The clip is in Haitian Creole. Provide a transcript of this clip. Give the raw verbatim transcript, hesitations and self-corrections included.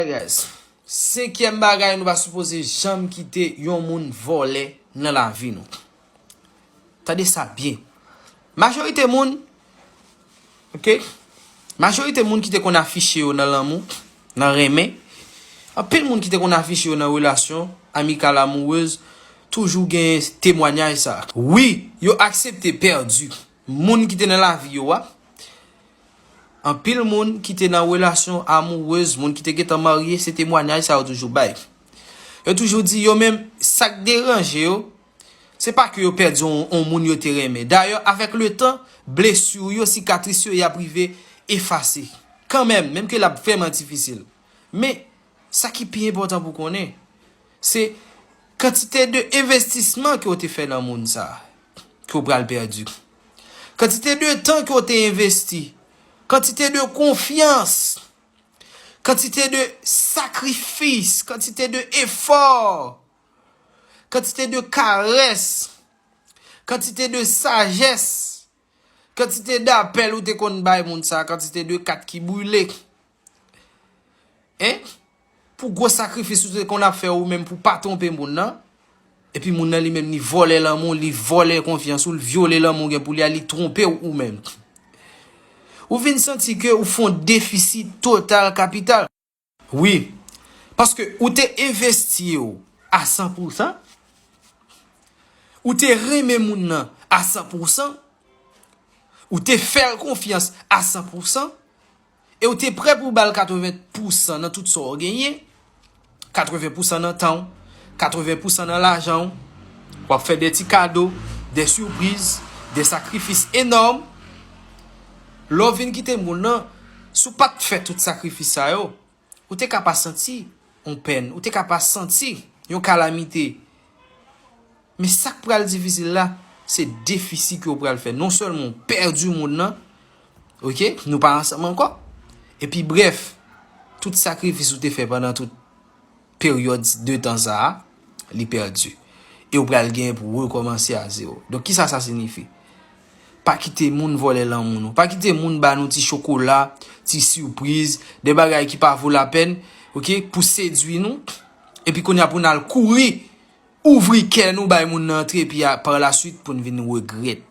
Guys, senkyèm bagay, nou pa sipoze janm kite yon moun vòlè nan lavi nou. Tande sa byen. Majorite moun, ok? Majorite moun ki te konn afiche yo nan lanmou, nan renmen, anpil moun ki te konn afiche yo nan relasyon amikal, amourez, toujou gen temwanyaj sa. Wi, yo aksepte pèdi. Moun ki te nan lavi yo a, anpil moun ki te nan relasyon amourez, moun ki te gentan marye, se temwanyaj sa yo toujou bay. Yo toujou di yo menm, sa k deranje yo, se pa ke yo pèdi yon, yon moun yo te renmen. Dayè, avèk le tan, blesi yo, sikatris yo, y ap rive efase. Kanmenm, menm ke l ap vrèman difisil. Men, sa ki pi enpòtan pou konnen, se kantite de envestisman ke w te fè nan moun sa a, ke w pral pèdi. Kantite de tan ke w te envesti. Kantite de konfyans. Kantite de sakrifis. Kantite de efò. Kantite de karès. Kantite de sajès. Kantite de apèl ou te konn bay moun sa, kantite de kat ki brile. Hein? Pou gwo sakrifis ou te konn ap fè ou menm pou pa twonpe moun nan. Epi moun nan li menm li vòlè lanmou, li vòlè konfyans ou, li vyole lanmou gen pou li a, li twonpe w ou menm. Ou vin santi ke ou fè yon defisi total kapital. Wi, paske ou te envesti w a san pousan, ou te renmen moun nan a san pousan, ou te fè l konfyans a san pousan, e ou te prè pou w ba l katreven pousan nan tout sa w genyen, katreven pousan nan tan w, katreven pousan nan lajan w, w ap fè de ti kado, de sipriz, de sakrifis enòm. Lè w vin kite moun nan, si w pa t fè tout sakrifis sa yo, ou te ka pa santi yon pèn, ou te ka pa santi yon kalamite. Men sa k pral difisil la, se defisi ke w pral fè. Non sèlman w pèdi moun nan, ok, nou pa ansanm ankò. Epi brèf, tout sakrifis ou te fè pandan tout peryòd de tan sa a, li pèdi. E w pral gen pou rekòmanse a zewo. Donk, kisa sa siyifi? Pa kite moun vòlè lanmou nou. Pa kite moun ba nou ti chokola, ti sipriz, de bagay ki pa vo lapèn, ok, pou sedwi nou. Epi kounye a pou n al kouri, ouvri kè nou bay moun nan antre, epi a, par la suite pou n vin regrèt.